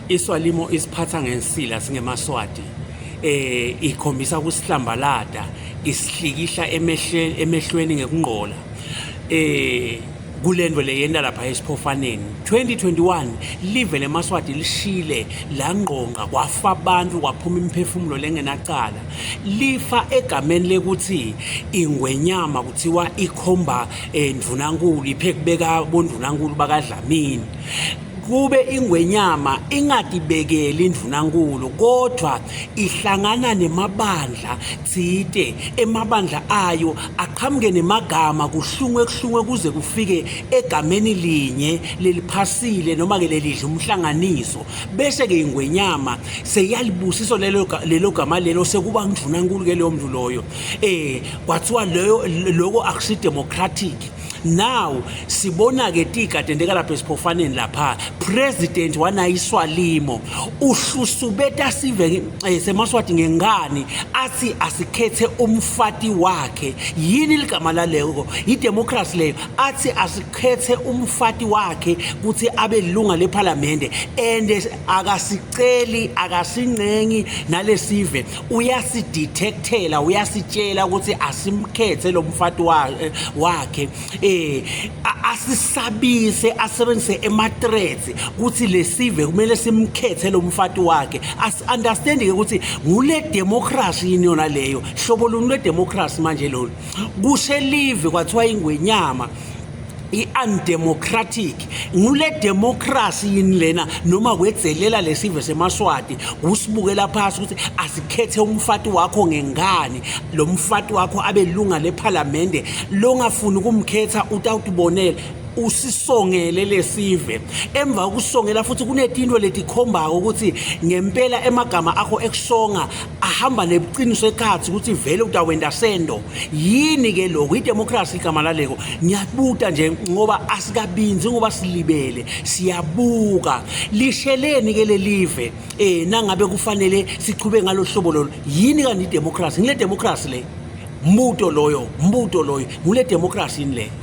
Iswalimo isiphatha ngensila singemaswati eh ikhombisa kusihlambalata isihlikihla emehlweni emehlweni ngekungqola eh kulento leyenta lapha esiphofaneni 2021 live lemaswati lishile langqonqa kwafa abantu kwaphuma imiphefumulo lengenacala lifa egameni lekuthi ingwenyama kuthiwa ikhomba eh, ndvunankulu iphe kubeka bondvunankulu bakadlamini kube ingwenyama ingatibekeli indvunankulu kodwa ihlangana nemabandla tsite emabandla ayo aqhamuke nemagama kuhlungwe kuhlungwe kuze kufike egameni linye leliphasile noma ke lelidla umhlanganiso bese ke ingwenyama seyalibusiso lelo lelo gama lelo sekuba ngindvunankulu ke leyo mntu loyo eh kwathiwa leyo lokho akusi democratic now sibona ke tiga tenteka lapha esiphofaneni lapha president wanayiswalimo uhlusubeta sive eh, semaswati ngengani athi asikhethe umfati wakhe yini ligama laleko idemocracy leyo athi asikhethe umfati wakhe ukuthi abe lilunga lephalamende and akasiceli akasincengi nalesive uyasidetectela uyasitshela ukuthi asimkhethe lo mfati eh, wakhe eh asisabise asebenzise ema-threats ukuthi lesive kumele simkhethe lo mfati wakhe asi-understand ke ukuthi ngule democracy yini yona leyo hlobo luni lwe-democracy manje lolu kushe live kwathiwa ingwenyama i-undemocratic ngule democracy yini lena noma kwedzelela lesive semaswati kusibukela phasi ukuthi asikhethe umfati wakho ngengani lo mfati wakho abe lunga lephalamende longafuni ukumkhetha utawutibonela usisongele lesive emva kokusongela futhi kunetinto letikhombako ukuthi ngempela emagama akho ekusonga ahamba nebuqiniso ekhathi ukuthi vele utawenda sendo yini ke lokho idemocracy igama laleko ngiyabuta nje ngoba asikabinzi ngoba silibele siyabuka lisheleni ke lelive eh nangabe kufanele sichube ngalohlobo lolo yini kanti idemocracy ngile democracy le mbuto loyo mbuto loyo ngule democracy yini le.